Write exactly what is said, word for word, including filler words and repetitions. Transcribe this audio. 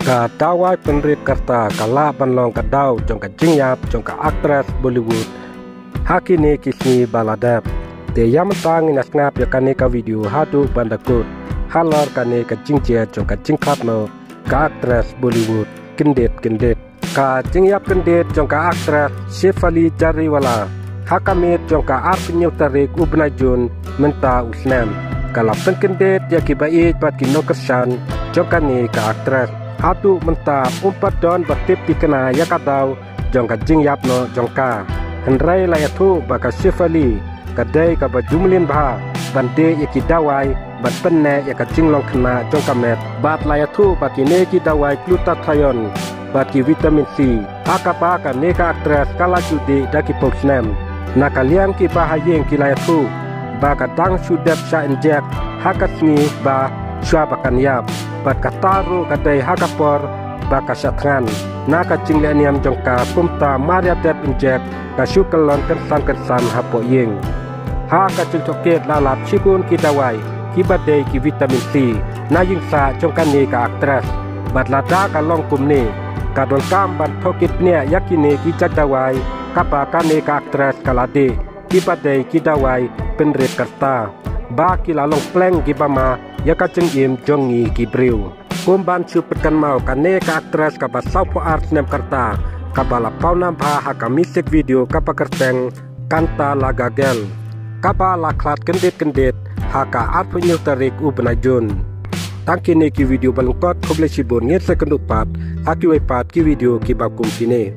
Ka dawai pynrit karta ka lah ban long ka daw jong ka jingïap jong ka actress Bollywood ha kine ki sngi ba la dep. Te ïa mynta ngin ïa sngap ïa kane ka video haduh ban da kut halor kane ka jingjia jong ka jingkhlad noh ka actress Bollywood kyndit kyndit. Ka jingïap kyndit jong ka actress Shefali Jariwala ha ka miet jong ka arphew hynñiew tarik u bnai Jun mynta u snem ka la pynkyndit ïa ki ba ïeit bad ki nongkyrshan jong kane ka actress. Haduh mynta um pat don ba tip thikna ïa ka daw jong ka jingïap noh jong ka. Hynrei la ïathuh ba ka Shefali ka dei kaba ju mlien bha ban dih ïa ki dawai ban pynneh ïa ka jinglong khynnah jong ka met. Bad la ïathuh ba kine ki dawai glutathione bad ki vitamin C ha kaba kane ka actress ka la ju dih da ki phew snem. Na ka liang ki ba ha ïing ki la ïathuh ba ka dang shu dep shah injek ha ka sngi ba shuwa ba kan ïap. Bad kata ruh ka dei ha ka por ba ka shah thngan. Na ka jingleh niam jong ka kumta mar ïa dep injek ka shu kyllon kynsan kynsan hapoh ïing. Ha ka jingtohkit la lap shibun ki dawai ki ba dei ki vitamin C na ïing sah jong kane ka actress. Bad lada ka long kumne ka donkam ban tohkit bniah ïa kine ki jait dawai kaba kane ka actress ka la dih ki ba dei ki dawai pynrit karta ba ki la long pleng ki ba ma ïa ka jingim jong ngi ki briew. Kum ban shu pynkynmaw kane ka actress kaba sawphew ar snem karta kaba la pawnam bha ha ka music video kaba kyrteng Kanta Laga Gel kaba la khlad kyndit kyndit ha ka arphew hynñiew tarik u bnai Jun. Tang kine ki video ba lyngkot, khublei shibun, ngin sa ïakynduh pat ha kiwei pat ki video kiba kum kine.